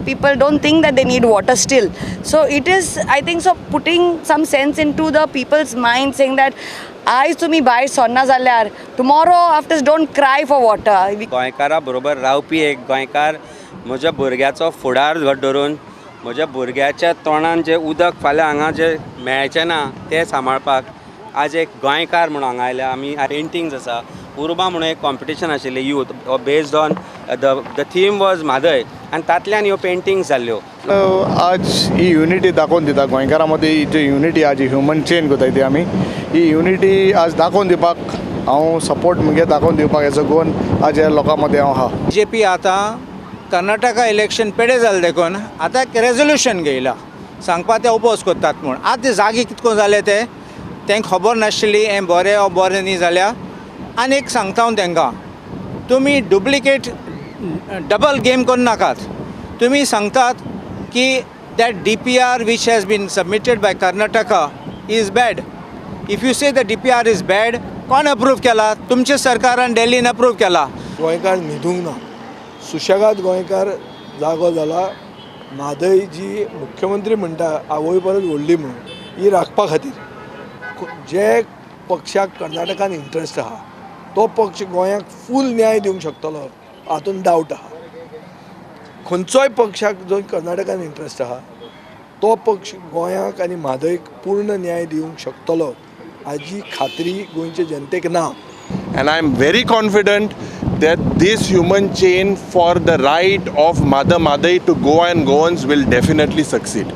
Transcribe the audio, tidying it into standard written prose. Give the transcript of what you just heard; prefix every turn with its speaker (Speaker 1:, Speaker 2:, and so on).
Speaker 1: People don't think that they need water still. So it is, I think so, putting some sense into the people's mind, saying that आयज तुमी भायर सरना जाल्यार tomorrow after don't cry for water.
Speaker 2: गोंयकारा बरोबर रावपी एक गोंयकार म्हज्या भुरग्याचो फुडार घट धरून म्हज्या भुरग्याच्या तोंडान जें उदक फाल्यां हांगा जें मेळचें ना तें सांबाळपाक आज एक गोंयकार म्हणून हांगा आयल्या. आमी पेंटिंग्स आसा, उर्बा म्हणून एक कॉम्पिटिशन आशिल्लें youth based on the theme was Mhadei आनी तांतल्यान ह्यो पेंटिंग्स जाल्ल्यो.
Speaker 3: आज ही युनिटी दाखोवन दिता गोंयकारां मदीं जी युनिटी आज ह्युमन चेन करताय ती आमी ही युनिटी आज दाखोवन दिवपाक हांव सपोर्ट मुगे दाखोवन दिवपाक एज अ गोवन आज ह्या लोकां मदीं हांव आहा.
Speaker 4: बीजेपी आतां कर्नाटका इलेक्शन पेडे जालें देखून आतां एक रेजोल्युशन घेयला सांगपा ते ओपोज करतात म्हूण. आतां ते जागे कितको जाले ते तांकां खबर नाशिल्ली हें बरें वो बरें न्ही जाल्यार. आनी एक सांगता हांव तांकां, तुमी डुप्लिकेट डबल गेम करनाकात. तुमी सांगतात की that DPR which has been submitted by Karnataka is bad. If you say the DPR is bad, कोण अप्रूव केला? तुमच्या सरकारान दिल्लीन अप्रूव केला.
Speaker 5: गोंयकार न्हिदूंक ना, सुशेगाद गोंयकार जागो जाला. म्हादय जी मुख्यमंत्री म्हणटा आवय परस व्हडली म्हणून ही राखपा खातीर जे पक्षाक कर्नाटकान इंट्रस्ट आहा तो पक्ष गोंयाक फूल न्याय दिवंक शकतलो हातून डावट आहा. खंयचोय पक्षाक जो कर्नाटकान इंट्रस्ट आहा तो पक्ष गोंयाक आनी म्हादयक पूर्ण न्याय दिवंक शकतलो हाजी खात्री गोंयचे जनतेक ना.
Speaker 6: And I am very confident that this human chain for the right of Mother Mhadei to Goa and Goans will definitely succeed.